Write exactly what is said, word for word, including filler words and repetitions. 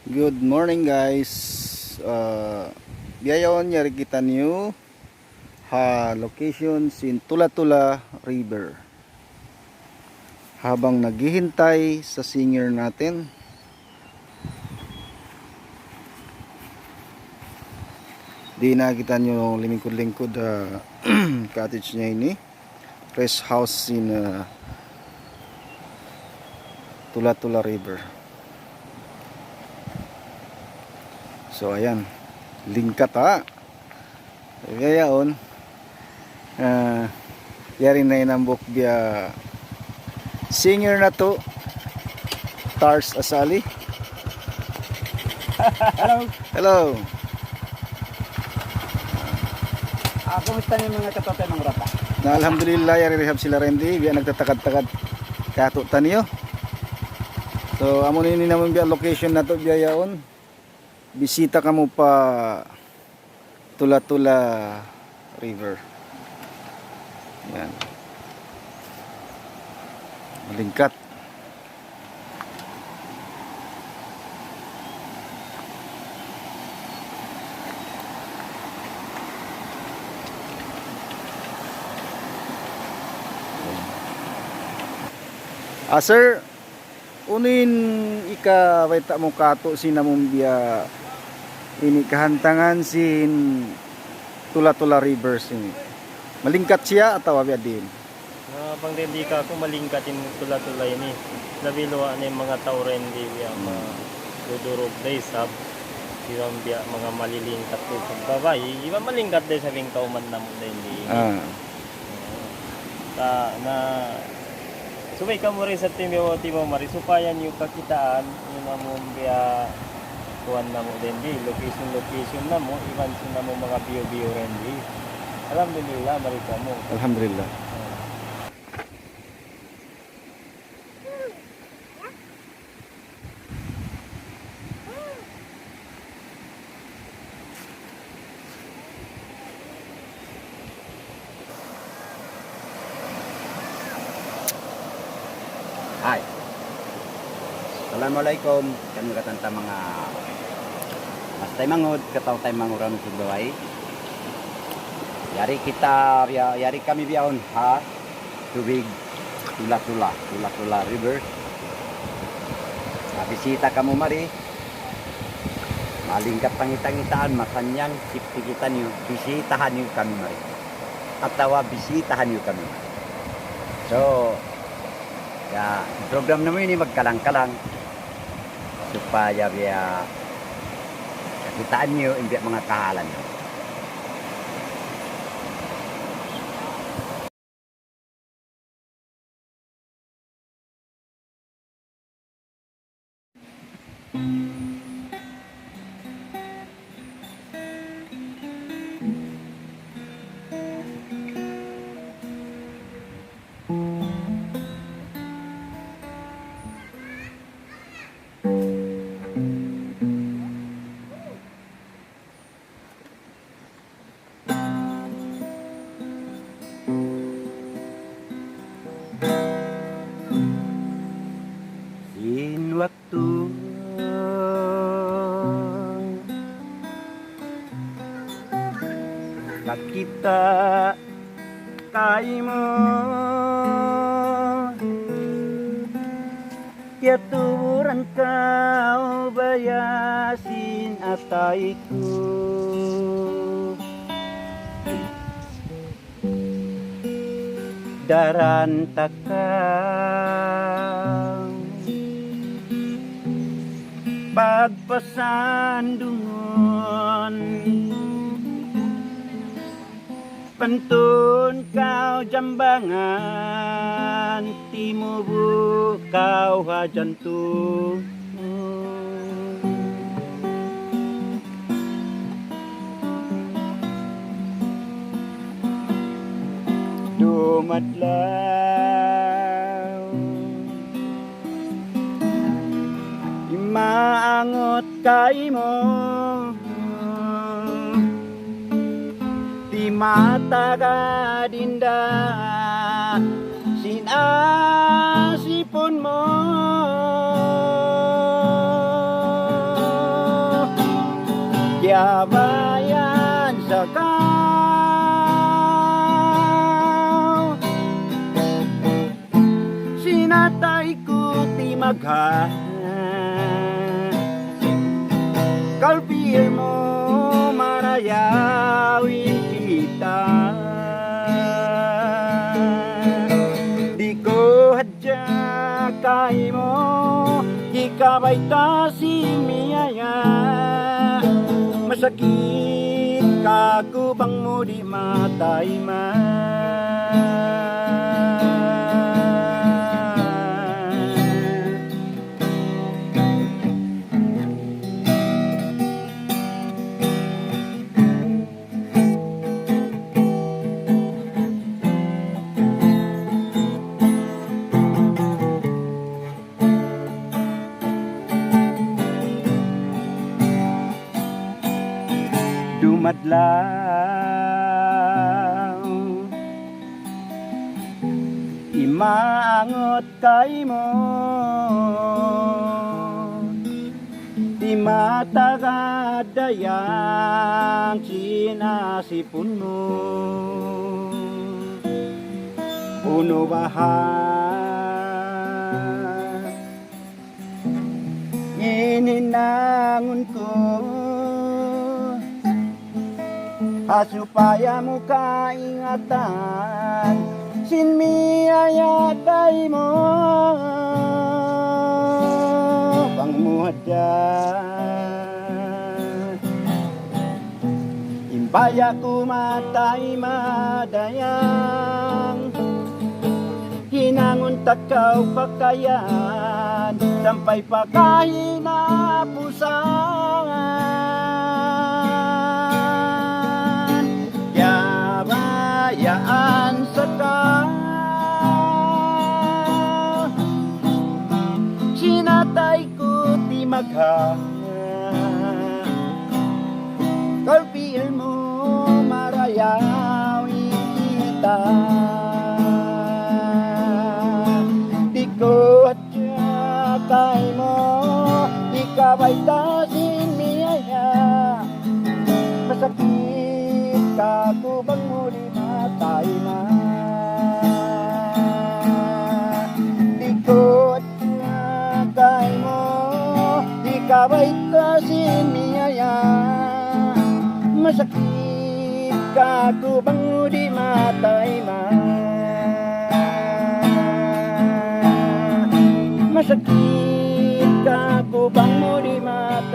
Good morning, guys. Uh, bihaun yari kitaniyu ha location sin Tula-Tula River. Habang naghihintay sa singer natin, di' na kitaniyu lingkud-lingkud, uh, cottage niya ini. Rest house in, uh, Tula-Tula River. So, ayan. Lingkat, ha. Bihaun. Uh, yari na in hambuuk biya' singer natu', Tars Asali. Hello. Hello. Ah, kumusta na in manga kataw-taymanghuran ta? Na, alhamdulillah, yari rihab sila Randy, biya' nagtatakad-takad katu'taniyu. So, amu na ini in amun biya' location natu' bihaun. Bisita kamu pa Tula-Tula River. Yan. Malingkat. Ah, sir, unu in ikabayta' mu katu' sin amun biya' ini kahantangan sin Tula-Tula River ini? Malingkat siya atawa biya' diin? Na, bang di' ka aku malingkat in Tula-Tula ini. Labi luwa na in manga tau Randy biya' ma-, dudurug da isab. Iban biya' manga malilingkat da isab babai. Iban malingkat da isab in kauman namu' Randy ini. Ah. Ta, na, subay kamu mari sa timaw-timaw mari, supaya niyu kakitaan, in amun biya' kuwan namu' Randy, location-location namu', iban sin amun manga view-view Randy. Alhamdulillah, mari kamu. Alhamdulillah. Ah. Hi. Assalamualaikum. Kami katan ta manga mas taymanghud, kataw-taymanghuran sin babai. Yari kita, ya-, yari kami bihaun ha tubig Tula-Tula, Tula-Tula River. Mabisita kamu mari. Malingkat pangitangitaan, masannyang, sipti kitaniyu, bisitahan niyu kami mari. Atawa bisitahan niyu kami mari. So, ya, program namu' ini magkalang-kalang supaya biya' kakitaan niyu in biya' manga kahalan niyu. Sin waktu kakita' kaymu, kiyatuburan kaw baya' sin atay ku. Daran ta kaw pagpasandungun. Pantun kaw jambangan, timubu' kaw ha jantung. Dumadlaw imaangut kaymu, di' matagad in dān sin asipun mu. Kabayaan sa kaw, sin atay ku timagha'. Kaul pi'il mu marayaw in kita. Di' ku hadja kaymu hikabayta' sin miyaya'. Masakit kāku' bang mu di' matayma'. Dumadlaw imaangut kaymu, di' matagad dayang sin asipun mu. Unu baha' in hinangun ku, ha supaya mu kaingatan sin miyaya' kaymu. Bang mu hadja in baya' ku matayma' dayang, hinangun ta kaw pakayan sampay pa kahinapusan. Kabayaan sa kaw, sin atay ku timagha'. Kaul pi'il mu marayaw in kita. Di' ku hadja kaymu hikabayta' sin miyaya'. Masakit kāku' bang mu di' matayma'. Di' ku hadja kaymu hikabayta' sin miyaya'. Masakit kāku' bang mu di' matayma'. Masakit kāku' bang mu di' matayma'.